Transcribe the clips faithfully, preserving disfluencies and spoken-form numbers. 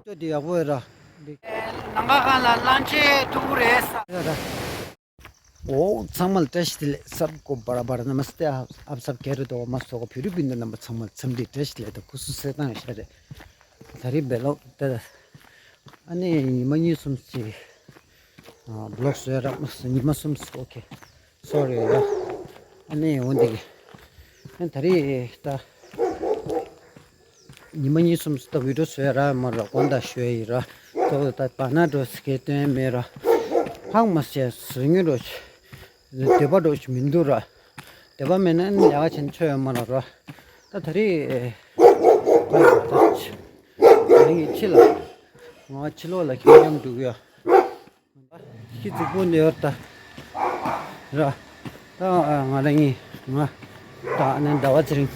སྟོད་དེ་ཡག་པོ་ཡོད་ར། ནང་པ་གང་ལ་གླང་ཆེན་ཐུག་རེད་ས། ཡོད་ར། འོ་ཚང་མ་ལ་བཀྲ་ཤིས་བདེ་ལེགས། སབ་ཀོ་བར་བར་ན་མ་སྟེ་ཨབ་སབ་ཀེ་རུ་དོ་མ་སོགས་བོད་རིགས་སྤུན་ཟླ་རྣམ་པ་ཚང་མ་ལ་འཚམས་འདྲི་བཀྲ་ཤིས་བདེ་ལེགས་དང་སྐུ་གཟུགས་གསལ་ཐང་ཤ་རེད། ད་རེས་བེ་ལོག་ད། ཨ་ནི་ཉི་མ་གཉིས་གསུམ་ཅིག་བི་ལོག་བཟོས་ར་མ་སོང་ཉི་མ་གསུམ་ཅིག་ཨོ་ཁེ། སོ་རི་ཡ། ཨ་ནི་འོ་འདི་གི། ཨ་ད་རེས་ད། ཉི་མ་གཉིས་གསུམ་ཅིག་ད་བི་ཌིའོ་བཟོས་ར་མ་ར་དགོངས་དག་ཞུ་ཡི་ར། ཏོ་ད་བར་ན་འགྲོ་སི་ཀེ་སྟོན་མེད་ར། ཧང་མ་སེ་སུ་ཉུ་རོ་ཆི། འདོད་པ་འགྲོ་ཆི་མི་འདུག་ར། འདོད་པ་མེད་ན་ནི་ལས་ཀ་བྱེད་ཆོག་ཡོད་མ་ར་ར། ད་ད་རེས་ཁོ་ཡོད་ད་ཆི། ང་ཡི་ཕྱི་ལ། ང་ཕྱི་ལོགས་ལ་ཁྱིམ་མཉམ་འགྲོ་གི་ཡོད། ཁྱི་རྫིག་པོ་འདི་ཡོད་ད། ར། ད་ང་རང་གཉིས་ང་ད་ནི་ཟླ་བ་ཚེ་རིང་།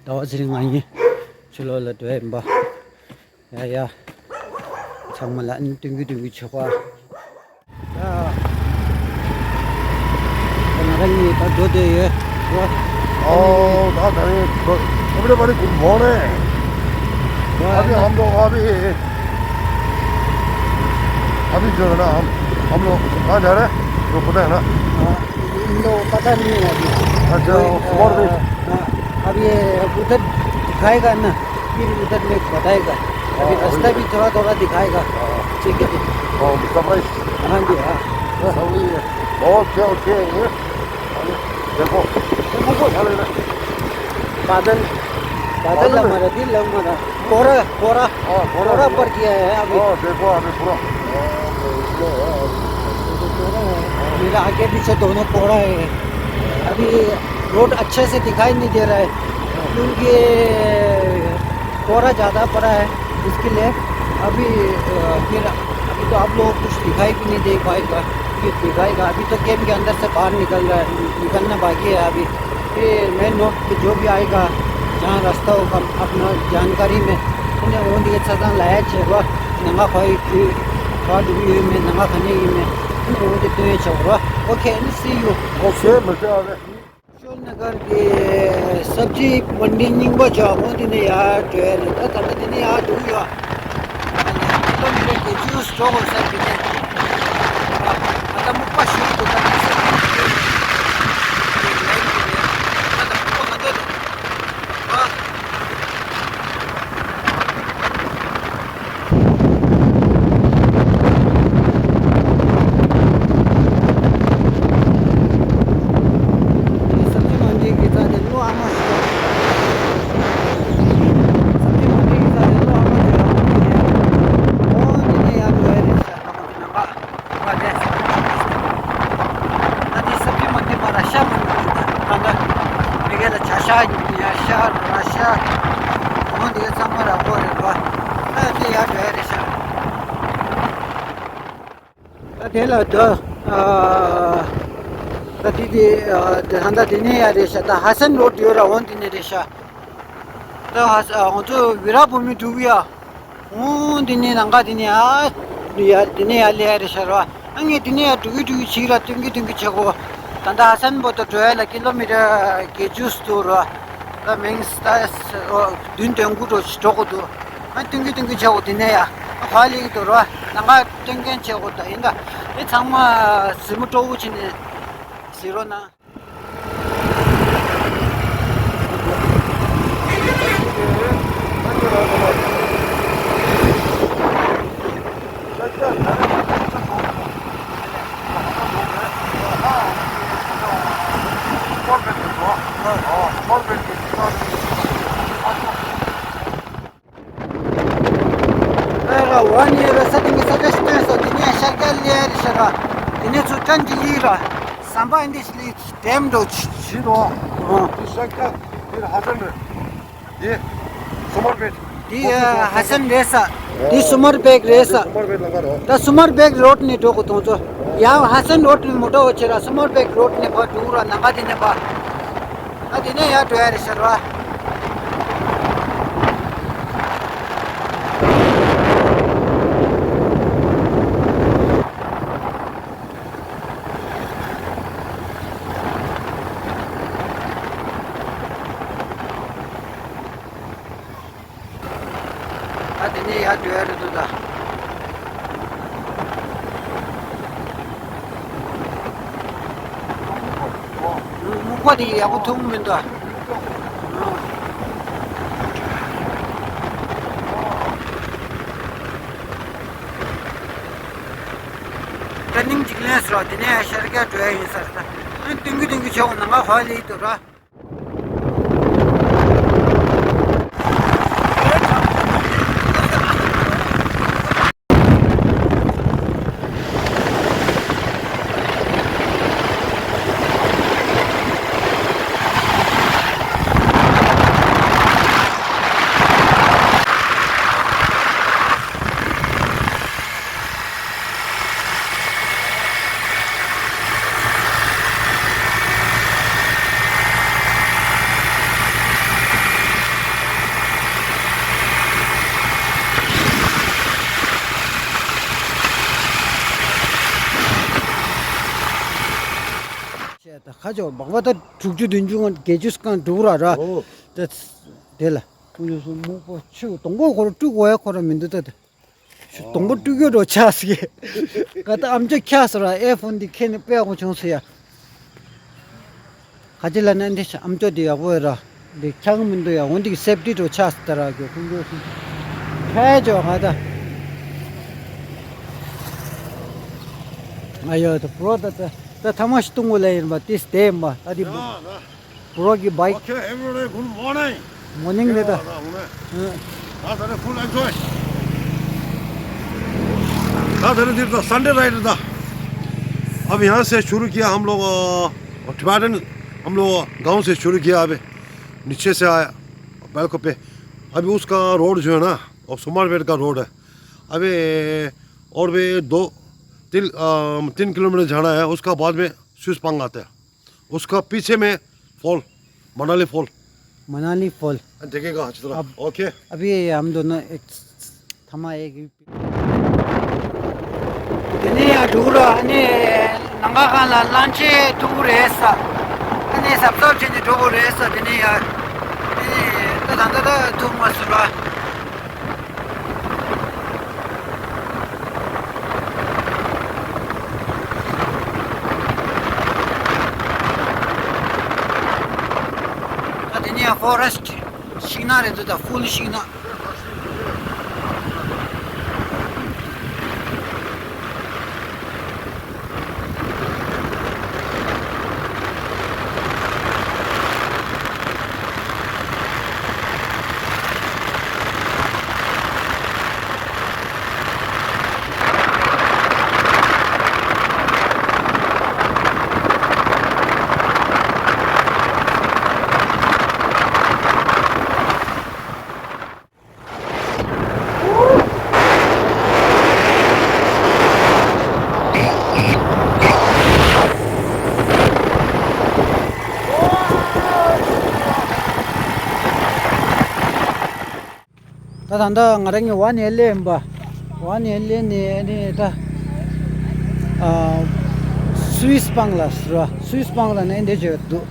ཟླ་བ་ཚེ་རིང་ང་གཉིས་ཕྱི་ལོགས་ལ་འགྲོ་ཡ་ཡིན་པ། ཡ་ཡ། ཚང་མ་ལ་ཨ་ནི་སྟོན་གི་སྟོན་གི་ཆོག་པ། ད་ང་རང་གཉིས་ད་འགྲོ་བསྡད་ཡོད། ཨོ་ད་ད་རེད། Everybody, good morning. अभी हम लोग अभी अभी जो है ना, हम हम लोग कहाँ जा रहे हैं? तो पता है ना? हाँ, इन लोगों को पता नहीं है अभी। अच्छा, कोई, और भी? हाँ, अभी ये उधर दिखाएगा ना, फिर उधर में बताएगा। अभी हाँ, रास्ता वही। भी थोड़ा थोड़ा दिखाएगा। हाँ। ठीक है। हाँ, सरप्राइज। हाँ जी, हाँ। Okay, okay. देखो। देखो। बादल, बादल बादल है। हमारा दिल हमारा। कोहरा, कोहरा। हाँ, कोहरा कोहरा है। पड़ गया है अभी। हाँ, देखो अभी पूरा। मेरा आगे पीछे दोनों कोहरा है। अभी रोड अच्छे से दिखाई नहीं दे रहा है, क्योंकि कोहरा ज़्यादा पड़ा है, इसके लिए अभी, अ, फिर अभी तो आप लोगों को कुछ दिखाई भी नहीं दे पाएगा, फिर दिखाएगा। अभी तो कैंप के अंदर से बाहर निकल रहा है, निकलना बाकी है अभी। फिर मेन रोड पे जो भी आएगा, जहाँ रास्ता होगा, अपना जानकारी में, उन्हें वो दिए सदा लाया छेवा, नंगा खाई की, खा डूबी हुई में, नंगा खाने की में, उन्हें वो देते हुए छेवा। Okay, see you. ओके, मिलते हैं आगे। अशोक नगर के सब्जी मंडी निंबा जामो दिन यार, जो है ना, तब दिन यार, दो यार। तो मेरे के जूस तो हो सकते हैं। आता मुक्का शुरू होता है। ད་དེ་ས་ཕི་མ་འདི་མ་ར་ཤ་མ་འདི་ད་ད་མི་གེ་ལ་ཆ་ཤ་ཡ་ཤ་ར་ཤ་འོ་འདི་ཚང་མ་ར་གོ་རེད་པ། ད་དེ་ཡ་འདྲ་རེད་ཤ། ད་དེ་ལ་ད་ཨ་ད་དེ་དེ་ཨ་དེ་ད་ད་དེ་ནས་ཡ་རེད་ཤ། ད་ཧ་སན་རོ་ཌི་ཡོད་ར་འོ་འདི་ནས་རེད་ཤ། ད་ཧ་ས་ང་ཚོ་བི་ར་བྷུ་མི་འགྲོ་གི་ཡ། ཨོ་འདི་ནས་ནང་ག་འདི་ནས་ཨ་ཡ་འདི་ནས་ཡ་ལེ་ཡ་རེད་ཤ་ར། ཨ་ངས་འདི་ནས་ཡ་འགྲོ་གི་འགྲོ་གི་བྱེད་ར་སྟོན་གི་སྟོན་གི་བྱེད་གོ། ད་ལྟ་ཧ་སན་བོ་དང་འགྲོ་ཡ་ལ་ཀི་ལོ་མི་ཊར་བརྒྱད་ཅུ་ཙམ་འདུག་ར། ད་མིང་སི་ད་བདུན་དོན་དགུ་འགྲོ་ཞིག་འགྲོ་གི་འདུག་ཨ་སྟོན་གི་སྟོན་གི་བྱེད་གོ་འདི་ནས་ཡ། ཨ་ག་ལེ་གི་འདུག་ར། ནང་ག་སྟོན་མཁན་བྱེད་གོ་ད་ཡིན་ད། ཨེ་ཚང་མ་གཟིགས་མོ་སྤྲོ་བོ་བྱས་ནས་གཟིགས་རོགས་གནང་། ཨེ་ར་ཝ་ནི་ར་ས་དེ་ནི་ས་ཆ་ཞིག་སྟོན་སོང་། དེ་ནས་ཤར་རྒྱ་ལི་ཡ་རི་ཤ་ར། དེ་ནས་ཚུར་ཀྲན་གྱི་ལི་ར། ཟམ་པ་ཨིན་དི་ཤི་ལི་ཌེམ་འགྲོ་ཆི་ཆི་རོ། ཨོ། དེ་ཤར་རྒྱ་དེ་ར་ཧ་ཅང་རེད། དེ་སུ་མར་བེད། དེ་ཧ་སན་རེད་ས། དེ་སུ་མར་བེག་རེད་ས། སུ་མར་བེད་ལ་ག་རོ། ད་སུ་མར་བེག་རོ་ཌི་ནས་འགྲོ་གི་དོང་ཚོ། ཡང་ཧ་སན་རོ་ཌི་ནས་མོ་ཊ་འོ་ཆེ་ར་སུ་མར་བེག་རོ་ཌི་ནས་ཕར་འགྲོ་ར་ནང་ག་དེ་ནས་ཕར། ད་དེ་ནས་ཡར་འགྲོ་ཡ་རེད་ཤག་ར། ད་དེ་ནས་ཡར་འགྲོ་ཡ་རེད་འདུག་ད། སྨུག་པ་དེ་ཡག་པོ་མཐོང་གི་མི་འདུག་ཨ། ད་སྙིང་གཅིག་ལེན་ཟེར་བ་དེ་ནས་ཡར་ཤར་རྒྱག་འགྲོ་ཡ་ཡིན་ས་རེད་ད། ཨ་ནི་ཏིང་གི་ཏིང་གི་ཆོག་ནང་ང་ཧོ་ལེ་ཡི་འདུག་ར། ཁ་ཅོ་བག་པ་ད་དྲུག་ཅུ་བདུན་ཅུ་ང་བརྒྱད་ཅུ་སྐང་འགྲོ་ར་ར། ཨོ། ད་དེ་ལ་ཁོང་ཚོ་སུ་སྨུག་པོ་ཆུ་སྡོང་པོ་ཁོ་ར་དཀྲུག་གོ་ཡ་ཁོ་ར་མི་འདུག་ད། ད་སྡོང་པོ་དཀྲུག་ཡོད་འགྲོ་ཆགས་སི་གེ། ག་ད་ཨམ་ཅོག་ཁྱག་སོ་ར་ཨེ་ཕོན་འདི་ཁྱེར་ནས་དཔེ་ཡག་པོ་བྱུང་སོ་ཡ། ག་ཅི་ལ་ན་འདི་ཨམ་ཅོག་འདི་ཡག་པོ་ཡོད་ར། འདི་ཁྱག་མི་འདུག་ཡ། འོ་འདི་གི་སེབ་ཏི་འགྲོ་ཆགས་སི་ད་ར་གི་ཁོང་ཚོ་སུ་ཁྱད་ཅོ་ག་ད། ཨ་ཡོ་ད་པྲོ་ད་ད་ད་ཐ་མ་ཤི་ཏུང་གོ་ལ་ཡིན་པ་ཏིས་དེ་ཡིན་པ་ད་འདི། Bro, you bike? Okay, everybody, good morning. Morning, yeah, brother. That's a full enjoy. That's a little Sunday ride, brother. अब यहाँ से शुरू किया हम लोग, अ, टिबेटन, हम लोग गांव से शुरू किया। अभी नीचे से आया, बैलको पे। अभी उसका रोड जो है ना, वो सुमारपेट का रोड है। अभी और भी दो, तीन, अ, तीन किलोमीटर जाना है, उसका बाद में स्विस पांग आता है। उसका पीछे में फॉल, मनाली फॉल। मनाली फॉल। देखिएगा अच्छी तरह। अब ओके। अभी हम दोनों एक थमा एक དེ་ནས་ཡར་འགྲོ་ར། ཨ་ནི་ནང་ཁ་གང་ལ་གླང་ཆེན་ཐུག་གི་རེད་ས། ཨ་ནི་གཟབ་གཟབ་བྱས་ནས་འགྲོ་དགོས་རེད་ས། དེ་ནས་ཡར་ཨ་ནི་ད་ད་ད་ད་ཐུག་མ་སོང་ར། ད་དེ་ནས་ཡང་ཕོ་རེ་སི་ཊི་ཤིང་ནགས་རེད་འདུག་ད་ཕུལ་ཤིང་ནགས། ད་ད་ལྟ་ང་རང་གི་ཝན་ཨེལ་ཨེ་ཡིན་པ། ཝན་ཨེལ་ཨེ་ནས་ནས་ད་ཨ་སུའི་སྤང་ལ་ར། སུའི་སྤང་ལ་ནས་འདི་བྱས་འདུག་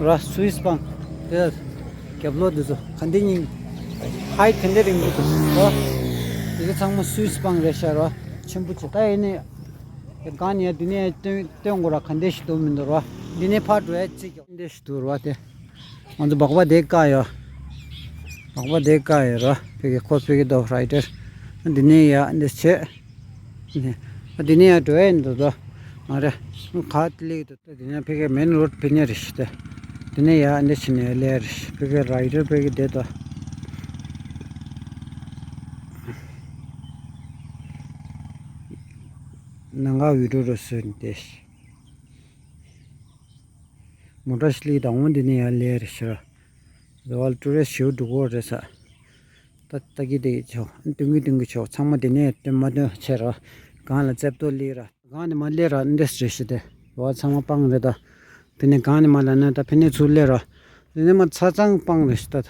ར། སུའི་སྤང་དེ་རྒྱབ་ལོགས་འདི་ཚོ་ག་འདི་སྙིང་ཧའི་ག་འདི་རིང་པོ་འདུག་ར། འདི་ཚོ་ཚང་མ་སུའི་སྤང་རེད་ཤག་ར། ཆེན་པོ་ཆེ་ད་ཡིན་ནས། དེ་གང་ནས་འདི་ནས་སྟོན་སྟོན་དགོས་ར། ག་འདྲ་ཞིག་འདུག་མི་འདུག་ར། འདི་ནས་ཕར་འགྲོ་ཡ་ཅིག་ག་འདྲ་ཞིག་འདུག་ར། དེ་ང་ཚོ་སྦག་སྦག་དེ་བཀག་ཡོད། སྦག་སྦག་དེ་བཀག་ཡོད་ར། ཕ་གི་ཁོ་ཕ་གི་དོ་རའི་ཌར། འདི་ནས་ཡ་འདི་བྱས། འདི་ནས་ཡ་འགྲོ་ཡ་འདུག་དོ། ང་རེ་ཁ་ལིག་དོ། དེ་ནས་ཕ་གི་མེན་རོ་ཌི་ཕི་ནས་རེ་ཞིག་དེ། འདི་ནས་ཡ་འདི་བྱས་ནས་ལེ་རེ་ཕ་གི་རའི་ཌར་ཕ་གི་དེ་དོ། ནང་ང་བི་ཌིའོ་རུ་སོན་ཏེ། མོ་ཊ་ཤི་ལི་དང་འོང་འདི་ནས་ཡར་ལེ་རེ་ཤར། རེ་བ་ལ་ཀྲུ་རེ་ཞིའུ་འགྲོ་གོ་རེ་ས། ད་ད་གི་དེ་ཆོ་ཏུང་གི་ཏུང་གི་ཆོ་ཚང་མ་དེ་ནས་སྟོན་མ་སྟོན་ཆེ་ར། གང་ལ་རྩེབ་ཏོ་ལི་ར། གང་ནས་མ་ལེ་ར་འདྲེས་རེ་ཤི་དེ། རེ་བ་ཚང་མ་སྤང་རེ་ད། དེ་ནས་གང་ནས་མ་ལ་ན་ད་ཕི་ནས་ཚུར་ལེ་ར། དེ་ནས་མ་ཚ་ཚང་སྤང་རེ་ཤི་ད།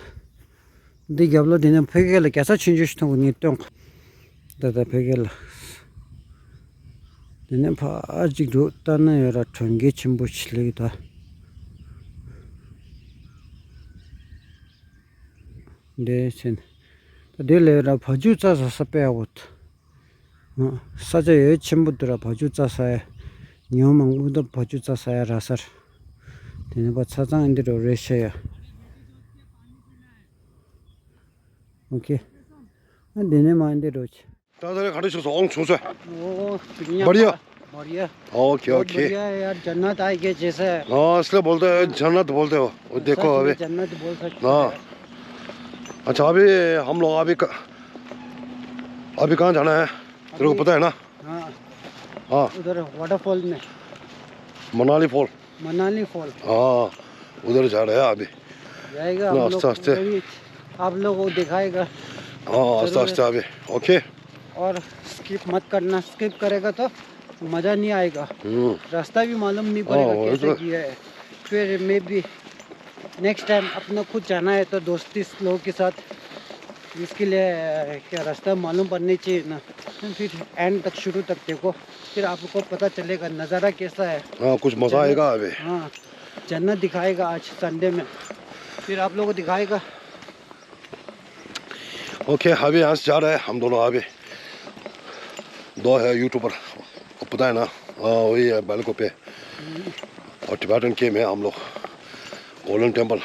འདི་རྒྱབ་ལོ་དེ་ནས་ཕ་གི་ལ་རྒྱ་ཚ་ཆུང་ཆུང་ཞིག་མཐོང་གི་ངས་སྟོན། ད་ད་ཕ་གི་ལ། དེ་ནས་ཕར་ཅིག་འགྲོ་ལྟ་ན་ཡོད་ར་གྲོང་ཁྱེར་ཆེན་པོ་ཞིག་ལེགས་ད། འདྲེ་ཆེན། ད་ དེ་ལས་ར་བ་ཕྱུགས་བཙའ་ས་ས་པེ་ཨ་བོད། ས་ཆ་ཡོད་ཆེན་པོ་དུ་ར་བ་ཕྱུགས་བཙའ་ས་ཡ། ཉོ་མང་པོ་དུ་བ་ཕྱུགས་བཙའ་ས་ཡ་ར་སར། དེ་ནས་པ་ཚ་ཚང་འདི་རུ་རེ་ཤ་ཡ། ཨོ་ཁེ། ཨ་འདི་ནས་མ་འདི་རུ་ཆེ། ད་ད་རེ་ག་འདྲ་བྱུང་སོང་ཨོང་བྱུང་སོང་། ओ दुनिया बढ़िया। बढ़िया। ओके, बहुत ओके। बढ़िया है यार, जन्नत आ गए जैसे है। हाँ, इसलिए बोलते हैं, जन्नत बोलते हो। वो देखो सच में अभी। जन्नत बोल सकते हाँ। हैं। अच्छा, अभी हम लोग अभी क-, अभी कहाँ जाना है? तेरे को अभी पता है ना? हाँ। हाँ। उधर वाटरफॉल में। मनाली फॉल। मनाली फॉल। हाँ, उधर जा रहे हैं अभी। जाएगा हम लोग आस्ते, आस्ते। वही आप लोग को दिखाएगा। हाँ, आस्ते, जरूर। आस्ते अभी। ओके। और स्किप मत करना, स्किप करेगा तो मज़ा नहीं आएगा। हम्म। रास्ता भी मालूम नहीं हाँ, पड़ेगा वही कैसे तो। किया है। फिर मैं भी नेक्स्ट टाइम अपना खुद जाना है तो दोस्ती लोगों के साथ इसके लिए क्या रास्ता मालूम पड़नी चाहिए ना। फिर एंड तक, शुरू तक देखो, फिर आपको पता चलेगा नज़ारा कैसा है। हाँ, कुछ मज़ा जन्नत, आएगा अभी। हाँ, जन्नत दिखाएगा आज संडे में, फिर आप लोगों को दिखाएगा। ओके, अभी यहाँ से जा रहे हैं हम दोनों। अभी दो है यूट्यूबर, आपको पता है ना? हाँ, वही है बैलको पे। और टिबेटन गेम है हम लोग, गोल्डन टेम्पल।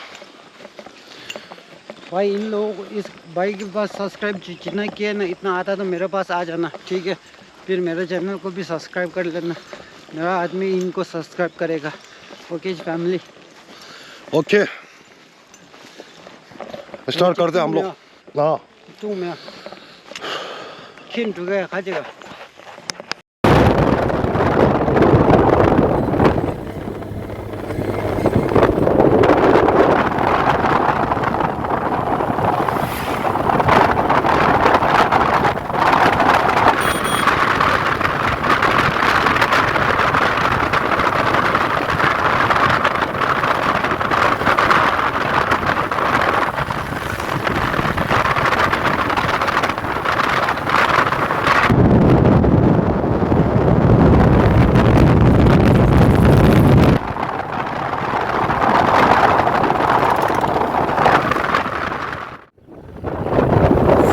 भाई, इन लोगों को, इस भाई के पास सब्सक्राइब जि-, जितना किया ना, इतना आता तो मेरे पास आ जाना, ठीक है? फिर मेरे चैनल को भी सब्सक्राइब कर लेना, मेरा आदमी इनको सब्सक्राइब करेगा। ओके जी फैमिली। ओके, स्टार्ट करते हैं हम लोग। हाँ। तू मैं खिन टुके खा जाएगा।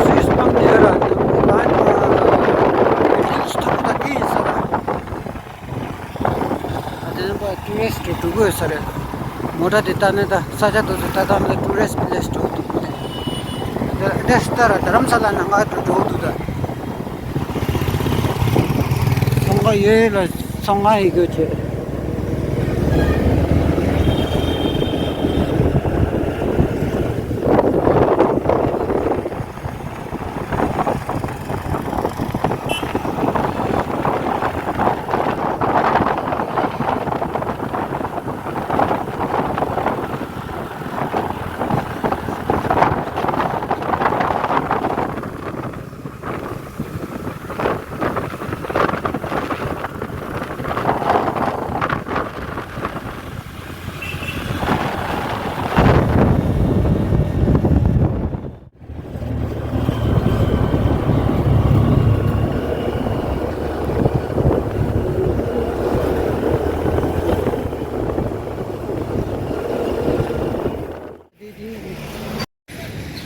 སུད་སི་སྤང་དེ་ར་ད་ཧིལ་སི་མཐོ་པོ་ད་དེ་ཡིན་ས་ར། ད་དེ་ནས་པ་ཊུ་རི་སི་ཊི་འགྲོ་གི་ཡོད་ས་རེད། མོ་ཊ་དེ་ལྟ་ནས་ད་ས་ཆ་དེ་ཚོ་ལྟ་སྟངས་ད་ཊུ་རི་སི་ཊི་པི་ལེ་སི་འགྲོ་གི་འདུག་གོ། དེ་ད་ལྟ་ར་དྷ་རམ་ས་ལ་ནང་ང་འགྲོ་འགྲོ་གི་འདུག་ད། ཚོང་ཁང་ཡོད་ལ་ཚོང་ཁང་ཡོད་དགོས་ཆེ།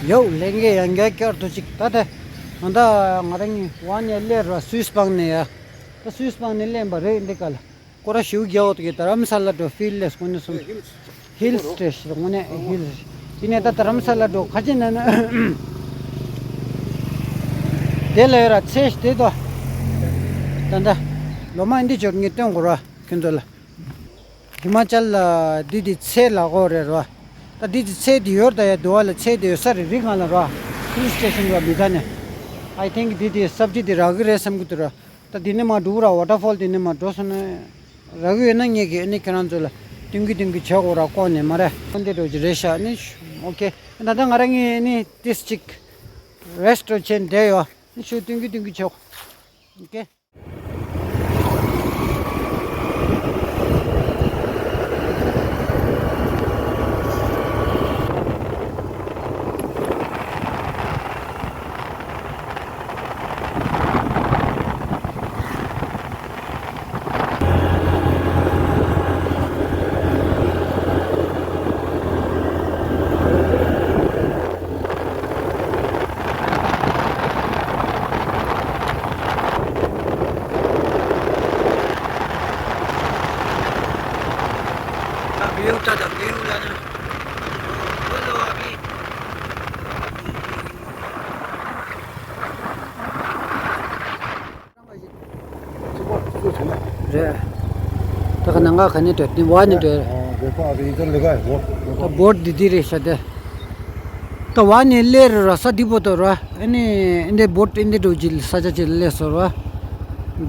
ཡོ། ལྷན་རྒྱས་ཡང་བསྐྱར་དུ་ཅིག་ད་ལྟ་ང་ད་ང་རང་ཝན་ཡ་ལེ་ར་སུད་སི་སྤང་ནས་ཡ། ད་སུད་སི་སྤང་ནས་ལེན་པ་རེད་འདི་ག་ལ། སྐོར་ར་ཞུ་རྒྱག་འོག་གི་དྷ་རམ་ས་ལ་འགྲོ་ཧིལ་ལེ་སོང་ནས་སོང་། ཧིལ་སི་ཊེ་ཤན་དངོས་གནས་ཧིལ། དེ་ནས་ད་དྷ་རམ་ས་ལ་འགྲོ་ཁ་ཆེ་ན་ན། དེ་ལ་ཡོད་ར་ཚེ་ཞིག་དེ་དོ། ད་ད། ལོ་མ་འདི་འབྱོར་ངས་སྟོན་དགོས་ར་ཁྱོད་ཚོ་ལ། ཧི་མ་ཅལ་ལ་འདི་འདི་ཚེ་ལ་གོ་རེད་ར། ད་འདི་འདི་ཚེ་འདི་ཡོད་ད་ཡ་དུ་བ་ལ་ཚེ་འདི་ཡོད་ས་རེད་རི་སྒང་ལ་ར། ཧིལ་སི་ཊེ་ཤན་ར་མི་ད་ནས། I think འདི་འདི་སབ་ཇི་འདི་རག་གི་རེད་བསམ་གི་འདུག་ར། ད་འདི་ནས་མར་འགྲོ་ར་ཝ་ཊར་ཕོལ་འདི་ནས་མར་འགྲོ་སོང་ན། རག་གི་ཡོད་ན་ངས་ཀྱི་ཨ་ནི་ཁྱེད་རང་ཚོ་ལ་སྟོན་གི་སྟོན་གི་བྱེད་དགོས་ར་ལྐོག་ནས་མ་རེད། འདི་འགྲོ་གི་རེད་ཤག་ནི། ཨོ་ཁེ། ད་ལྟ་ང་རང་ངས་ནི་ཏིས་ཅིག་རེ་སི་ཊི་རེན་ཊི་བྱས་བསྡད་ཡོད། ནི་ཆུ་སྟོན་གི་སྟོན་གི་བྱེད་དགོས། ཨོ་ཁེ། ང་ག་ནས་འགྲོ་དེ་བ་ནས་འགྲོ། देखो, अभी इधर लगा है बोट, देखो। बोट दीदी रे शायद। तो वहाँ ने ले रहा सा दीपो तो रहा। अने इंदे बोट इंदे डोजिल साजा चिल्ले सोरवा।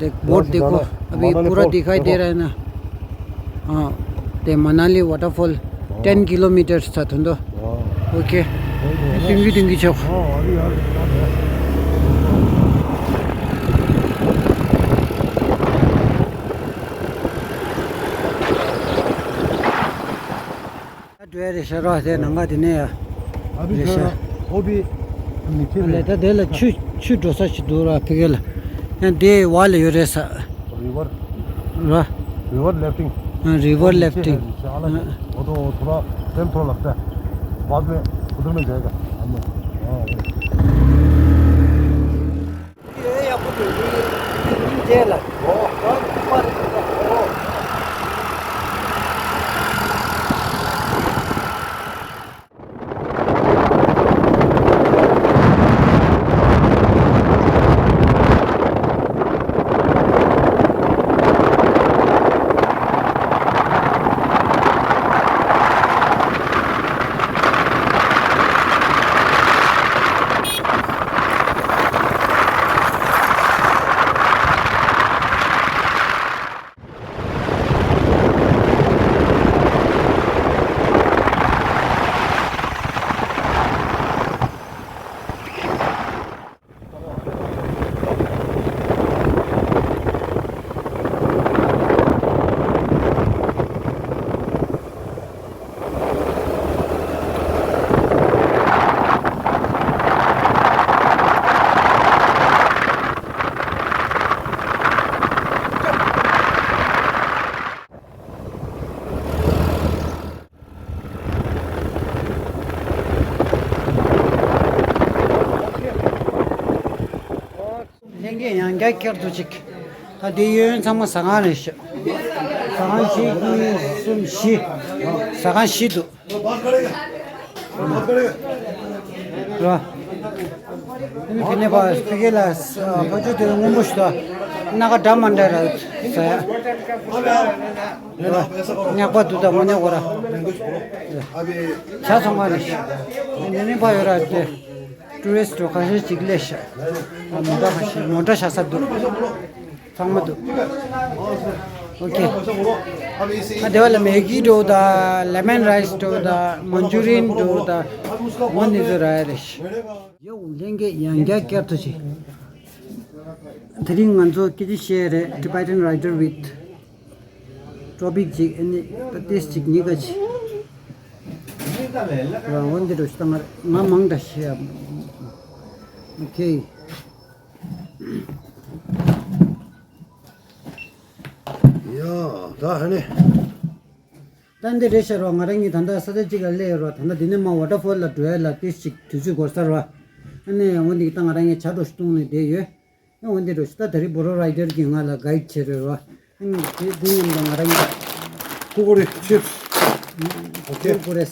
देख, बोट देखो, अभी पूरा दिखाई दे रहा है ना। हाँ, ते मनाली वाटरफॉल। टेन किलोमीटर था थुंदो। ओके। टिंगी टिंगी छो। ཨ་འགྲོ་ཡ་རེད་ཤག་ར་དེ་ནང་ག་དེ་ནས་ཡ། अभी རེད་ཤག། वो भी नीचे में। ད་དེ་ལ་ཆུ་ཆུ་འགྲོ་ས་ཞིག་འདུག་ར་ཕ་གི་ལ། ཡང་དེ་བ་ལ་ཡོད་རེད་ས། रिवर। र। River rafting. हाँ, रिवर राफ्टिंग। नीचे है, नीचे वाला है। हाँ। वो तो थोड़ा टाइम थोड़ा लगता है, बाद में उधर में जाएगा। हाँ। ये आपको दे दी, तीन दिन जेल है। ओ। और ऊपर। ལྷན་རྒྱས་ཡང་བསྐྱར་བསྐྱར་དུ་ཅིག་ད་དེ་ཡོན་ཚང་མ་ཟ་ཁང་རེད་ཤག་ཟ་ཁང་བཞི་གཉིས་གསུམ་བཞི། ཟ་ཁང་བཞི་འདུག་ར། དེ་ནས་ཕ་གི་ལ་ཕ་ཆུ་དེ་སྔོན་པོ་ཞིག་ད་སྣ་ཁ་འདྲ་མ་འདྲ་ར་ཟ་ཡ། ར། ཉག་པ་འདུག་ད་མ་ཉག་གོ་ར། ཇ་ཚོང་ཁང་རེད་ཤག་དེ་ནས་ཕ་ཡོད་ར་དེ། ཊུ་རི་སི་ཊི་ཁ་ཤས་ཅིག་སླེབས་ཤག་མོ་ཊ་ཁ་ཤས་མོ་ཊ་བཞག་ས་འདུག་ཚང་མ་འདུག་ཨོ་ཁེ། ཨ་དེ་བ་ལ་མེ་གི་འགྲོ་དང་ལེ་མན་རའི་སི་འགྲོ་དང་མན་ཇུ་རི་ཡན་འགྲོ་དང་འོ་ནི་ཚོ་ར་ཡ་རེད་ཤག་ཡོ་ལྷན་རྒྱས་ཡང་བསྐྱར་བསྐྱར་དུ་ཞིག་དེ་རིང་ང་ཚོ་སྐད་ཆ་བཤད་རེད། Tibetan Rider with ཊོ་པིག་ཅིག་ཨ་ནི་ཏ་ཏིས་ཅིག་གཉིས་ཀ་ཅིག་རང་དབང་འདི་འགྲོ་ཤི་ཏང་ང་མང་འདྲ་ཤི་ཡ། ཨོ་ཁེ། ཡ་ད་ཧ་ནི། ད་འདི་རེད་ཤག་རོ། ང་རང་གཉིས་ད་ལྟ་ས་ཆ་གཅིག་ལ་སླེབས་ཡོད་རོ། ད་ལྟ་འདི་ནས་མར་ཝ་ཊར་ཕོལ་ལ་འགྲོ་ཡ་ལ་ཏིས་ཅིག་དུས་ཚོད་འགོར་ས་རོ། ཨ་ནི་འོ་འདི་ད་ང་རང་གཉིས་ཇ་འགྲོ་ཤི་བཏུང་ནས་བསྡད་ཡོད། ཨ་འོ་འདི་འགྲོ་ཤི་ད་ད་རི་བོ་རོ་རའི་ཌར་གྱིས་ང་ལ་གའིཌ་བྱེད་རེད་རོ། ཨ་ནི་དེ་དེ་མཉམ་དུ་ང་རང་གཉིས་ཀུ་ཀུ་རེ་ཆིབས། ཨོ་ཁེ། ཀུར་ཀུ་རེ།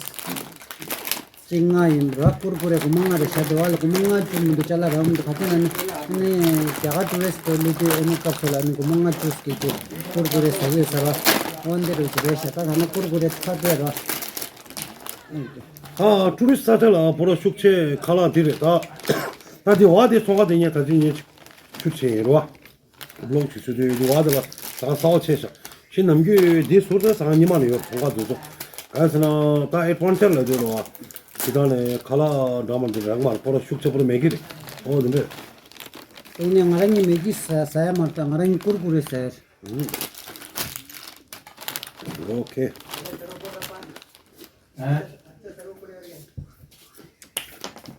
གཅིག་ལྔ་ཡིན་ར། ཀུར་ཀུ་རེ་སྒོར་མོ་ལྔ་རེད་ཤག་དེ་བ་ལ་སྒོར་མོ་ལྔ་བཅུ་མི་འདུག་ཅ་ལག་རག་མི་འདུག་ག་ཚོད་ན་ནི་ནི་རྒྱ་གར་ཊུ་རི་སི་ཊི་སླེབས་དུས་ཨ་ནི་སྐབས་སུ་ལ་ནི་སྒོར་མོ་ལྔ་བཅུ་སྐྱེད་ཀྱི་ཀུར་ཀུ་རེ་ཟ་གི་ཡོད་ས་ར། འོ་འདི་རུ་ཅི་རེད་ཤག་ད་ད་ནི་ཀུར་ཀུ་རེ་ཚ་དེ་ར། ཨ་ཊུ་རི་སི་ཊི་ས་ཆ་ལ་འབོར་ཤུགས་ཆེ་ཁ་ལག་འདི་རེད་ད། ད་འདི་བ་དེ་ཚོང་ཁང་དེ་ཉེ་ད་ཅི་ཉེ་ཤུགས་ཆེ་ཡིན་ར་བ། བློག་ཅིག་སུ་དུ་ཡོད་དུ་བ་དེ་ལ་ད་ག་ས་བ་ཆེ་ཤག་ཤི་ནམ་རྒྱུན་དེ་ཟུར་དེ་ས་ཉི་མ་ལ་ཡོད་ཚོང་ཁ་འདུག་ཚོ། ག་ཟེར་ན་ད་ཨེ་ཊི་ཝན་ཊི་ལ་འདུག་ལོ་བ། ཇི་ལྟར་ནས་ཁ་ལག་འདྲ་མ་འདི་རག་མ་རེད། པོ་ར་ཤུགས་ཆེ་པོ་ར་མེད་ཀི་རེད། ཨོ་དེ་འདྲ། དེ་ནས་ང་རང་གཉིས་མེད་ཀི་ཟ་ཟ་ཡ་མ་རེད། ད་ང་རང་གཉིས་ཀུར་ཀུ་རེ་ཟ་ཡ་རེད། ཨོ་ཁེ།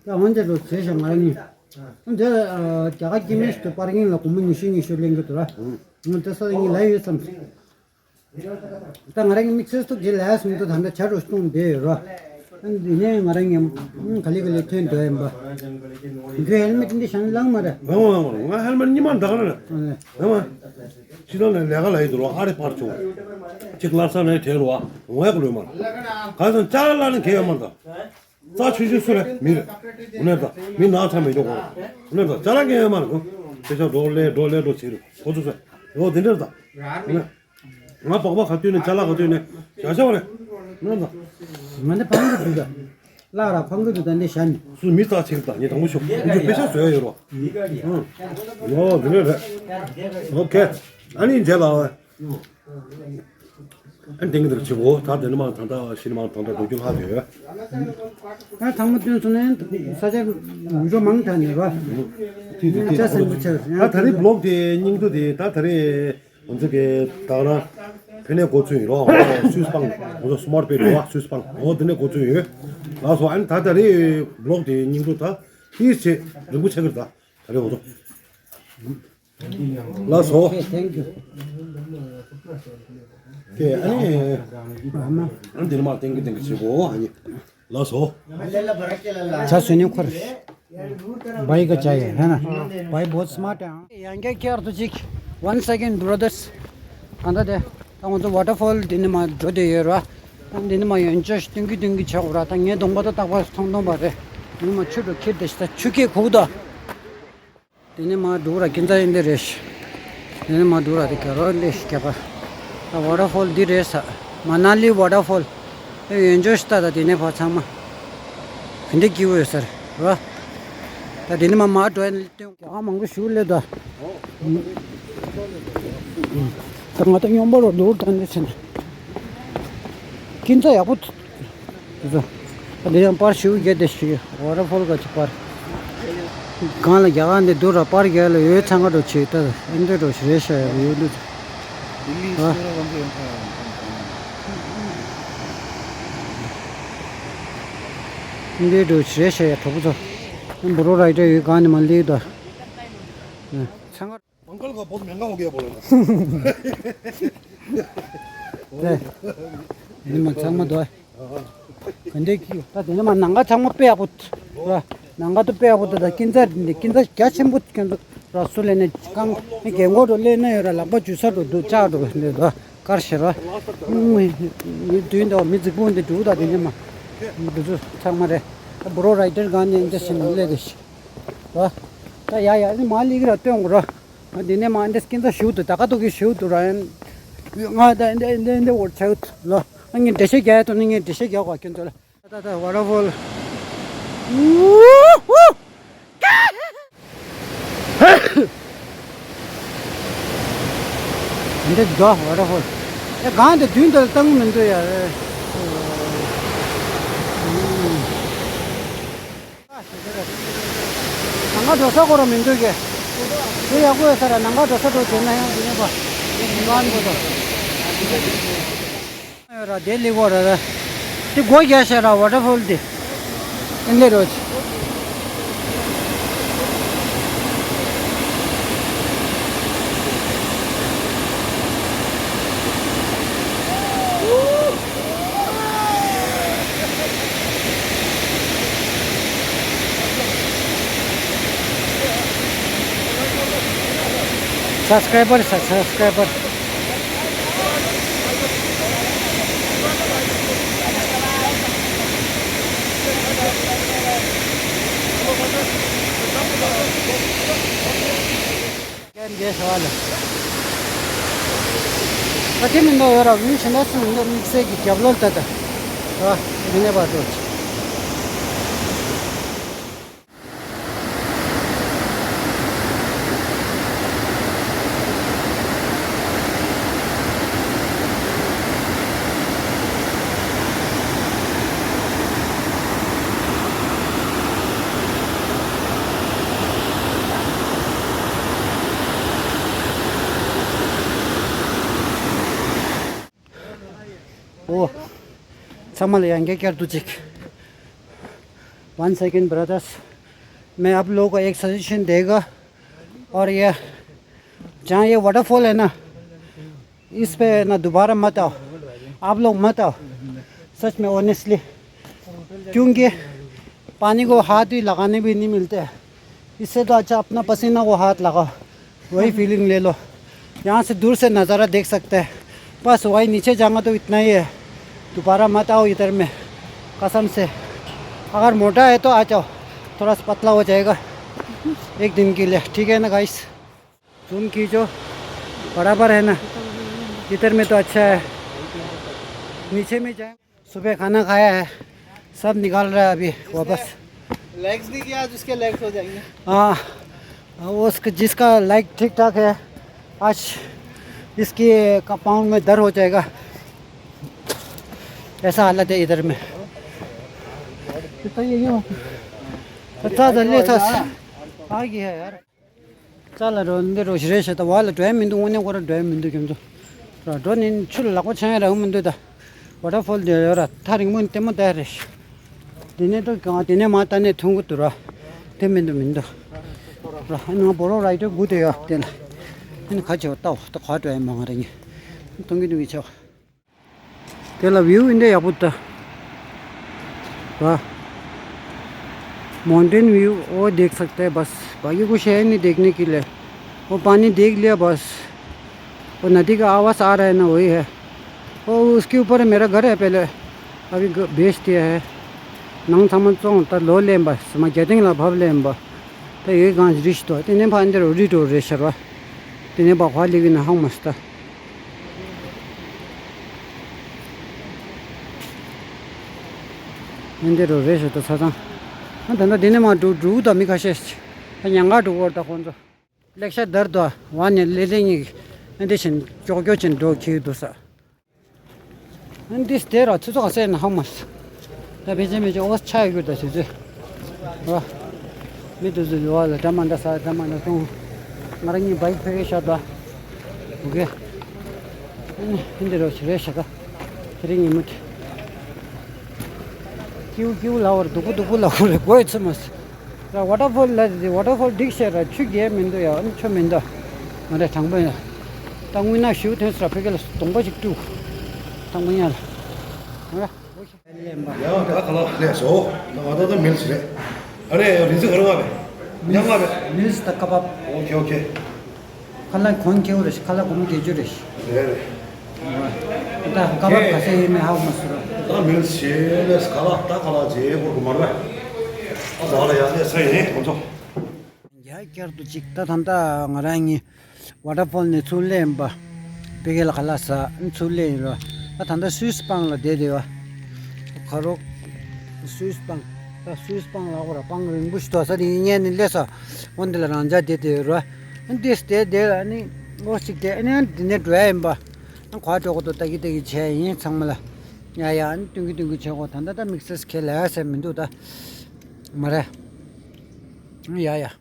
ད་འོན་ཏེ་འགྲོ་ཚེ་ཞང་ང་ནི། འདི་རྒྱ་གར་སྐྱེ་དམན་ཞིག་ཏུ་པར་ཀིང་ལ་སྒོར་མོ་ཉི་ཤུ་ཉི་ཤུ་ལེན་གི་འདུག་ར། ང་ད་ས་ཡིན་ལ་ཡོད་བསམ་སོང་། ད་ང་རང་གི་མི་ཚེ་སྟོབས་ཀྱི་ལ་ཡ་སོང་དུ་ད་ལྟ་ཇ་རུ་སྟོང་བསྡད་ཡོད་ར། འདི་ནས་ང་རང་ཡང་ག་ལེ་ག་ལེ་ཐོན་འདོད་ཡིན་པ། ཁྱོད་ཧེལ་མེ་ཊི་འདི་ཞང་ལང་མ་ར། ང་ང་ང་ང་ཧེལ་མེ་ཊི་གཉིས་མ་འདྲ་ག་ར། ང་མ། ཕྱི་ནང་ནས་ལས་ཀ་ལ་ཡི་དུ་རོ་ཨ་རེ་ཕར་བྱུང་། གཅིག་སླར་གསར་ནས་བྲལ་རོ་ཨ། ངོ་ཡག་ལོས་མར། ག་ཚོད་ཅག་ལ་ནི་གེ་ཡོད་མར་ད། རྩ་ཆུ་ཆུ་སུ་རེད་མི་རེད། འུ་ནེ་ད་མི་ན་ཚ་མི་འགྲོ་གོ། འུ་ནེ་ད་ཅ་ལག་གེ་ཡོད་མར་གོ། ཁྱེད་ཅག་འགྲོ་ལེ་འགྲོ་ལེ་འགྲོ་ཆེ་རུ་ཁོ་ཚོ་ས། ཡོ་དེ་འདྲ་ད། འུ་ནེ། ང་སྦག་སྦག་ག་དུས་ནས་ཅ་ལག་ག་དུས་ནས་བྱ་བྱ་བ་རེད། ང་ད། ང་འདི་ཕང་གི་འདུག་ག་བླ་ར་ཕང་གི་འདུག་ད་འདི་ཤ་ནི། སུ་མི་རྩ་ཆེ་གི་ད་ངས་དང་པོ་ཤོག་ཁོང་ཚོ་པེ་ཤ་བཟོས་ཡོད་རོ། ཨང་། ཡོ་འདི་འདྲ་རེད། ཨོ་ཁེ། ཨ་ནི་མཇལ་ལ། ཨ་ནི་དེང་གི་འདིར་བྱེད་གོ་ད་དེ་ནི་མ་ད་ད་ཤི་ནི་མ་ད་ད་འགྲོ་རྒྱུ་ལྷག་ཡོད། ད་ཐང་མ་བཏོན་སོང་ནས་ས་ཆ་མི་འགྲོ་མང་ཐལ་ནས་རོ། ཅ་སེམས་ཅ་ཆེ། ད་ད་རེས་བློག་དེ་སྙིང་དུ་དེ་ད་ད་རེས། ང་ཚོ་གི་ད་རང་ཕ་ནས་འགོ་ཚུགས་ཡིན་རོགས། སུས་སྤང་། ང་ཚོ་སུ་མར་པེ་རོགས་སུས་སྤང་། འོ་དེ་ནས་འགོ་ཚུགས་ཡོད། ལགས་སོ། ཨ་ནི་ད་ད་རེས་བློག་དེ་སྙིང་པོ་ད་ཧིས་ཆེ་རིང་པོ་ཆགས་ཀྱི་རེད། ད་ད་རེས་འོ་ཚོ། ལགས་སོ། ཨོ་ཁེ། ཐེང་ཀིའུ། ཨོ་ཁེ། ཨ་ནི་ཨ་ནི་དེ་ནས་མར་ཏེང་གི་ཏེང་གི་བྱེད་གོ་ཨ་ནི། ལགས་སོ། ཇ་བཟོས་ནས་འཁོར། भाई का चाय है ना? भाई बहुत स्मार्ट है। ཡང་བསྐྱར་དུ་ཅིག Once again brothers. གང་ལྟར་དེ་ད་ང་ཚོ་ཝ་ཊར་ཕོལ་འདི་ནས་མར་འགྲོ་བསྡད་ཡོད་ར། ད་འདི་ནས་མར་ཡོན་ཅོ་ཞིག་སྟོན་གི་སྟོན་གི་བྱ་དགོས་ར། ད་ངའི་གདོང་པ་ད་རྟག་པར་ཐོང་ཐོང་པ་རེད། འདི་ནས་མར་ཆུ་འགྲོ་ཁྱེར་བསྡད་ཤག་ད་ཆུ་སྐྱེས་གུག་ད། དེ་ནས་མར་འགྲོ་ར་ཀིན་ཙ་ཡིན་དེ་རེད། དེ་ནས་མར་འགྲོ་ར་དེ་ག་རོ་ལེ་ཤི་རྒྱ་གར། ད་ཝ་ཊར་ཕོལ་འདི་རེད་ས། མ་ན་ལི་ཝ་ཊར་ཕོལ། ཨེ་ཡོན་ཇོ་ཤི་ཏ་ད་དེ་ནས་ཕར་ཚང་མ། ག་འདྲ་སྐྱིད་པོ་ཡོད་ས་རེད་ར། ད་དེ་ནས་མར་མར་འགྲོ་ཡ་ནི་སྟོན་རྒྱ་གར་མང་པོ་ཞིག་སླེབས་ད། ད་ང་ད་སྨྱོན་པ་རོ་འདུག་ད་འདི་ཕྱིན། ཀིན་ཙ་ཡག་པོ། དེ་ཚོ། དེ་ཡང་པར་ཞིག་རྒྱ་དེ་ཞིག་ཝ་ཊར་ཕོལ་ག་ཅིག་པར། གང་ལ་རྒྱ་གར་འདི་འདུག་ར་པར་རྒྱ་ལ་ཡོད་ཚང་ག་འགྲོ་ཆེ་ད་ཨིན་འདྲ་འགྲོ་ཞིག་རེད་ཤ་ཡག་ཡོད་འདུག་ཨ། ཨིན་འདྲ་འགྲོ་ཞིག་རེད་ཤ་ཡག་གྲོགས་པོ་ཚོ། འབུ་རོ་རའི་ཌར་ཡོད་གང་ནས་མ་སླེབས་ད། ཚང་ག། अंकल का बहुत महंगा हो गया बोलो ना। དེ། ནི་མ་ཚང་མ་དོ། ག་འདྲས་ཀྱི་ད་དེ་ནི་མ་ནང་ག་ཚང་མ་དཔེ་ཡག་པོ། ར། ནང་ག་དུ་དཔེ་ཡག་པོ་ད་ད་ཀིན་ཙ་འདི་ཀིན་ཙ་རྒྱ་ཆེན་པོ་ཀིན་ཙ་ར་སུ་ལས་ནས་ཀང་རྒན་གོག་འགྲོ་ལས་ན་ཡོད་ར་ལག་པ་འཇུ་ས་འགྲོ་འདུག་ལྕགས་འགྲོ་འདི་ད་དཀར་ཤེ་ར། མི་མི་མི་བདུན་དང་མི་རྫིག་པོ་འདི་འདུག་ད་དེ་ནི་མ། འདི་ཚོ་ཚང་མ་རེད། ད་འབུ་རོ་རའི་ཌར་གང་ནས་འདི་ཞིག་ནས་སླེབས་དེ་ཞིག་ད། ད་ཡ་ཡ་ནི་མ་ལིག་ར་སྟོན་དགོས་ར། ང་འདི་ནས་མ་འདི་སྐྱིན་ཚ་ཞུ་དུ་ད་ག་ཏོ་གི་ཞུ་དུ་ར་ཡན། ང་ད་འདི་འདི་འདི་འོར་ཆག་ལོ། ང་ངས་འདྲེ་ཤ་རྒྱག་ཡ་དོ་ནི་ངས་འདྲེ་ཤ་རྒྱག་གོ་སྐྱིན་ཚ་ལ། ད་ད་ཝ་ཊར་ཕོལ། འདི་དགའ་ཝ་ཊར་ཕོལ། ཨེ་གང་དེ་མདུན་དུ་བཏང་མི་འདུག་ཡ། ནང་ག་འགྲོ་ས་ཁོ་ར་མི་འདུག་གས། དེ་ཡག་པོ་ཡོད་ས་ར་ནང་ག་འགྲོ་ས་འགྲོ་བྱས་ན་ཡང་དེ་ནས་པ། དེ་གང་འགྲོ་དང་། ཡོད་ར་དེ་ལི་གོ་ར་ར། དེ་སྒོ་རྒྱག་ཤ་ར་ཝ་ཊར་ཕོལ་དེ། ཨེ་འདྲས་རོ་ཆི། སབ་སི་ཀ་རའི་བར་ས་སབ་སི་ཀ་རའི་བར། རྒན་རྒན་ཟེར་བ་ལ། ད་དེ་མི་འདུག་ཡོད་ར་མི་གཞན་དག་སུ་མི་འདུག་དམིགས་བསལ་གྱི་རྒྱབ་ལོགས་ལྟ་ད། ར། མི་གནས་པ་འགྲོ། ཨོ། ཚང་མ་ལ་ཡང་བསྐྱར་བསྐྱར་དུ་ཅིག One second, brothers, मैं आप लोगों को एक सजेशन देगा। और ये, जहाँ ये वाटरफॉल है ना, इस पे ना दोबारा मत आओ, आप लोग मत आओ, सच में, ऑनेस्टली, क्योंकि पानी को हाथ भी लगाने भी नहीं मिलते हैं। इससे तो अच्छा अपना पसीना को हाथ लगाओ, वही फीलिंग ले लो। यहाँ से दूर से नज़ारा देख सकते हैं। बस वही नीचे जाऊँगा तो इतना ही है, दोबारा मत आओ इधर में, कसम से। अगर मोटा है तो आ जाओ, थोड़ा सा पतला हो जाएगा एक दिन के लिए, ठीक है ना गाइस? जूम कीजिए, बराबर है ना? इधर में तो अच्छा है। नीचे में जाए। सुबह खाना खाया है, सब निकाल रहा है अभी वापस। लेग्स नहीं किया आज, उसके लेग्स हो जाएंगे। हाँ, उसका, जिसका लेग ठीक ठाक है, आज इसके पाँव में दर्द हो जाएगा। ऐसा हालत है इधर में। कितना ये हो? अच्छा, जल्दी था। आ गया है यार। ཙལ་ལ་འགྲོ་འདི་རུ་རེད་ཤག་ད་བ་ལ་འགྲོ་ཡ་མི་འདུག་དངོས་གནས་ཁོ་ར་འགྲོ་ཡ་མི་འདུག་ཁྱོད་ཚོ། ར་འགྲོ་ནི་ཆུ་ལ་ལག་པ་འཆང་ཡ་རག་གི་མི་འདུག་ད། ཝ་ཊར་ཕོལ་འདི་ཡོད་ར་ཐག་རིང་མོ་ནས་ལྟད་མོ་ལྟ་ཡ་རེད་ཤག་དེ་ནས་ཏོ་གང་དེ་ནས་མ་ལྟ་ནས་ཐོན་གི་འདུག་ར། དེ་མི་འདུག་མི་འདུག་ར་ཨ་ནང་བོ་རོ་རའི་ཏོ་དགུ་དེ་ཡོད་དེ་ལ། ཨ་ནི་ཁ་ཆེ་བ་ལྟ་བ་ད་ག་འགྲོ་ཡ་མ་ང་ར་ཉི། ཐོན་གི་འདུག་གི་ཆེ་བ། དེ་ལ་བིའུ་འདི་ཡག་པོ་ད། वाह। माउंटेन व्यू वो देख सकते हैं बस, बाकी कुछ है नहीं देखने के लिए। वो पानी देख लिया बस। वो नदी का आवाज़ आ रहा है ना, वही है। वो उसके ऊपर मेरा घर है पहले, अभी ग-, बेच दिया है। नंग थमन चोंग त लो लें बस, मा गेटिंग ला भव लें बस। तो ये गांज रिश्तो, तेने भांजर उड़ी टोर रे शर्वा। तेने बखवा लेकिन हम मस्त। འདི་རུ་རེད་ཞེས་ཏུ་ས་དང་། ཨ་ད་ནི་འདི་ནས་མ་འགྲོ་འགྲོ་ད་མི་ཁ་ཤས་ཤིག་ཉང་ག་འགྲོ་བར་ད་ཁོང་ཚོ། ལེགས་ཤ་དར་དུ་བ་ནས་ལེ་ལེ་གཉིས་འདི་བཞིན་ཀྱོག་ཀྱོག་ཅན་འགྲོ་ཁྱེར་འདུག་ས། འདི་སྟེ་ར་ཚུ་ཚོགས་སེ་ན་ཧ་མ་སི། ད་བེ་ཅེ་མེ་ཅེ་ཨོ་ཆ་ཡོད་ད་ཚུ་ཚུ། ར། མི་དུ་ཚུ་ཡོ་ལ་ད་མ་འདྲ་ས་ད་མ་འདྲ་སོང་། ང་རང་གཉིས་བའིག་ཕེ་ཤ་ད། ཨོ་ཁེ། ཧིན་དི་རོ་ཆི་རེ་ཤ་ད། དེ་རིང་ཉིན་མོ་དེ། ཀིའུ་ཀིའུ་ལ་བར་སྡུག་པོ་སྡུག་པོ་ལ་བར་དགོས་ཚུ་མ་སི། ར་ཝ་ཊར་ཕོལ་ལ་ཝ་ཊར་ཕོལ་འགྲིག་ཤེས་ར་ཆུ་རྒྱས་མི་འདུག་ཡ་ཨ་ནི་ཆུ་མི་འདུག་ང་རེ་དྲང་པོ་ཡ། ད་དངུལ་ན་ཞུ་ཐོན་སི་ར་ཕི་གེ་ལ་སྡོང་པོ་ཞིག་བཀྲུ། དྲང་པོ་ཡ་ལ། ང་ར། ཡ་ད་ག་ལ་ལས་སོ། ད་ང་ད་ད་མིལ་སི་རེད། ཨ་རེ་རི་ཟི་ག་ར་བ་རེད། ཉམ་ང་རེད། མིལ་སི་ད་ཀ་བབ། ཨོ་ཁེ་ཨོ་ཁེ། ཁ་ལག་གོན་ཁེའུ་རེ་ཤི་ཁ་ལག་གོན་རྒྱལ་རྒྱུ་རེ་ཤི། རེད་རེད། ད་ཀ་བབ་ག་ས་ཡིན་མེད་ཧ་གོ་མ་སོང་ར། ད་མིལ་ཤེས་ལས་ཁ་ལག་ད་ཁ་ལག་རྗེས་གོ་གོ་མ་རེད། ཨ་ཟ་ལ་ཡ་ལས་ས་ཡིན་ཁོང་ཚོ། ཡ་བསྐྱར་དུ་ཅིག་ད་ད་ད་ང་རང་གཉིས་ཝ་ཊར་ཕོལ་ནས་ཚུར་སླེབས་པ། པེ་ཀེ་ལ་ཁ་ལག་ཟ་ཚུར་སླེབས་ཡིན་ར། ད་ད་ད་སུད་སི་སྤང་ལ་བསྡད་བསྡད་བ། ཁ་རོག་སུད་སི་སྤང་། ད་སུད་སི་སྤང་ལ་འོ་ར་སྤང་རིང་པོ་ཞིག་འདུག་ས་དེ་ཡིན་ཉན་ནས་སླེབས་ས། འོ་འདི་ལ་རང་འཇགས་བསྡད་བསྡད་ཡོད་ར། འདི་སྟེ་བསྡད་ལ་ནི་འོ་ཅིག་བསྡད་ནི་འདི་ནས་འགྲོ་ཡ་ཡིན་པ། ཨ་གོ་འགྲོ་གོ་ཏོ་ལྟ་གི་ལྟ་གི་བྱས་ཡིན་ཚང་མ་ལ། ཡ་ཡ་ཨ་ནི་སྟོན་གི་སྟོན་གི་བྱས་གོ་ད་ད་ད་དམིགས་བསལ་ཁས་ལེན་ཡ་ཟེར་མི་འདུག་ད། མ་རེད། ཡ་ཡ།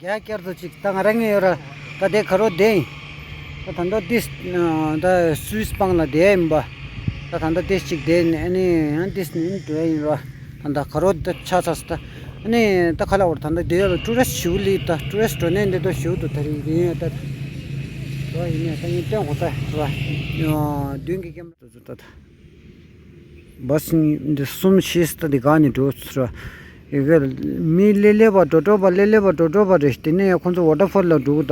རྒྱ་བསྐྱར་དུ་ཅིག་ད་ང་རང་ངི་ཡོད་ར། ད་དེ་ཁ་རོ་དེ་ཡིན། ད་ད་ད་དེ་ད་སུད་སི་སྤང་ལ་དེ་ཡིན་པ། ད་ད་ད་དེ་ཅིག་དེ་ནི་ཨ་ནི་ཡང་དེ་ནི་འགྲོ་ཡ་ཡིན་ར། ད་ད་ཁ་རོ་ད་ཆ་ཚ་སི་ད། ཨ་ནི་ད་ཁ་ལ་བར་ད་ད་དེ་ཡོད་ལ་ཊུ་རི་སི་ཞུ་ལི་ད་ཊུ་རི་སི་འགྲོ་ནས་འདི་ད་ཞུ་དུ་ད་རིག་རིག་ཡོད་ད། ད་ཡིན་ནས་ད་ཡིན་སྟོན་གོ་ད་ར། མདུན་གྱི་ཀེམ་ར་ད་ད། བ་སི་འདི་གསུམ་བཞི་སྟ་འདི་ག་ནས་འགྲོ་ཚུལ་ར། ཡི་གེ་མི་ལེ་ལེ་བ་འགྲོ་འགྲོ་བ་ལེ་ལེ་བ་འགྲོ་འགྲོ་བ་རེད། དེ་ནས་ཡང་ཁོང་ཚོ་ཝ་ཊར་ཕོལ་ལ་འགྲོ་གི་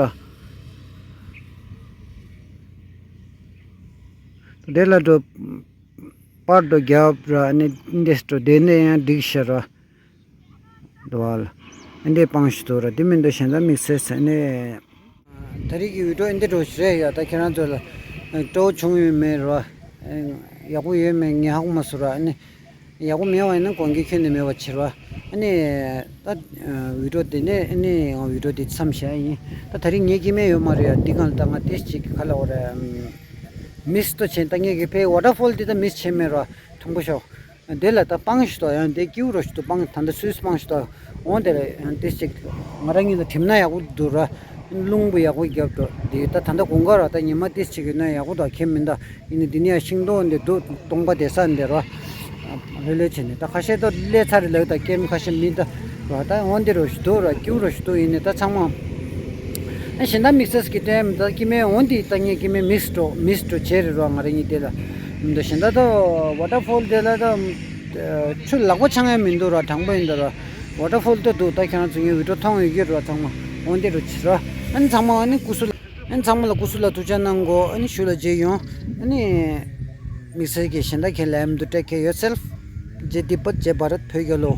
ད། དེ་ལ་འགྲོ། པར་འགྲོ་རྒྱབ་ར་ནི་འདི་སྟོ་དེ་ནས་ཡང་འགྲིག་ཤ་ར། འདུག་བ་ལ། འདི་སྤང་ཞིག་འདུག་ར་དེ་མིན་འདུག་གཞན་དག་དམིགས་བསལ་ཟེར་ནས། ད་རེས་ཀྱི་བི་ཌིའོ་འདི་འདྲ་ཞིག་རེད་ཡ། ད་ཁྱེད་རང་ཚོ་ལ་སྤྲོ་བོ་བྱུང་ཡོད་མེད་ར། ཡག་པོ་ཡོད་མེད་ངས་ཧ་གོ་མ་སོང་ར། ཨ་ནི་ཡག་པོ་མེད་པ་ཡིན་ན་དགོངས་འགལ་ཁྱོན་ནས་མེད་པ་བྱེད་ར། ཨ་ནི་ད་བི་ཌིའོ་འདི་ནས་ཨ་ནི་ང་བི་ཌིའོ་འདི་མཚམས་བཞག་ཡིན། ད་ད་རེས་ངའི་སྐྱེ་དམན་ཡོད་མ་རེད་ཡ། འདི་གང་ལ་ད་ང་ཏེ་ཅིག་ག་ལ་འོ་ར། མིས་ཏོ་བྱས་ད་ངས་ཀྱི་ཕའི་ཝ་ཊར་ཕོལ་འདི་ད་མིས་བྱས་མེད་ར། མཐོང་པོ་ཤོག་དེ་ལ་ད་སྤང་ཞིག་ཏོ་ཡང་དེ་སྐྱིད་པོ་རོ་ཞིག་ཏོ་སྤང་ད་ལྟ་སུད་སི་སྤང་ཞིག་ཏོ། འོང་དེ་ལ་ཡང་དེ་ཅིག་ང་རང་ཉིད་ལ་གྲིམ་ན་ཡག་པོ་འདུག་ར། རླུང་པོ་ཡག་པོ་རྒྱབ་འགྲོ་དེ་ད་ད་ལྟ་དགོང་ཁ་ར་ད་ཉི་མ་དེ་ཅིག་ཡོད་ན་ཡག་པོ་དང་ཁྱད་མི་འདའ། ཡིན་ནི་འདི་ནི་ཡང་ཤིང་ཏོག་འདི་འདུག་སྟོང་པ་བསྡད་ས་འདི་ར། ལྷོད་ལྷོད་བྱས་ནས་ད་ཁ་ཤས་ཏོ་སླེ་ཚར་རེ་ལགས་ད་ཀེམ་ཁ་ཤས་མི་ད། ར་ད་འོང་འདི་རོ་ཞིག་འདུག་ར་སྐྱིད་པོ་རོ་ཞིག་འདུག་ཡིན་ནི་ད་ཚང་མ། ཨ་གཞན་དག་དམིགས་བསལ་གྱི་ལྟད་མོ་ད་སྐྱེ་དམན་འོང་འདི་ད་ངས་སྐྱེ་དམན་མིས་འགྲོ་མིས་འགྲོ་བྱས་རེད་རོ་ང་རང་ཉིད་དེ་ལ། མི་འདུག་གཞན་དག་ད་ཝ་ཊར་ཕོལ་དེ་ལ་ད་ཆུ་ལག་པ་འཆང་ཡ་མི་འདུག་ར། དྲང་པོ་ཡིན་འདུག་ར། ཝ་ཊར་ཕོལ་ད་འདུག་ད་ཁྱེད་རང་ཚོ་ངའི་བི་ཌིའོ་མཐོང་ཡོད་ཀྱི་རོ་ཚང་མ་འོང་འདི་རོ་བྱེད་རོ། ཨ་ནི་ཚང་མ་ཨ་ནི་སྐུ་གཟུགས་ཨ་ནི་ཚང་མ་ལ་སྐུ་གཟུགས་ལ་ཐུགས་ཅག་གནང་གོ་ཨ་ནི་ཞུ་ལ་རྗེས་ཡོང་ཨ་ནི། དམིགས་བསལ་གྱི་གཞན་དག་ཁྱེད་ལ་ཨེམ་དུ་ཊེག་ཁེར་ཡོར་སེལ་ཕི། ཇེ་ཏི་པད་ཇེ་བྷ་རད་བོད་རྒྱལ་ལོ།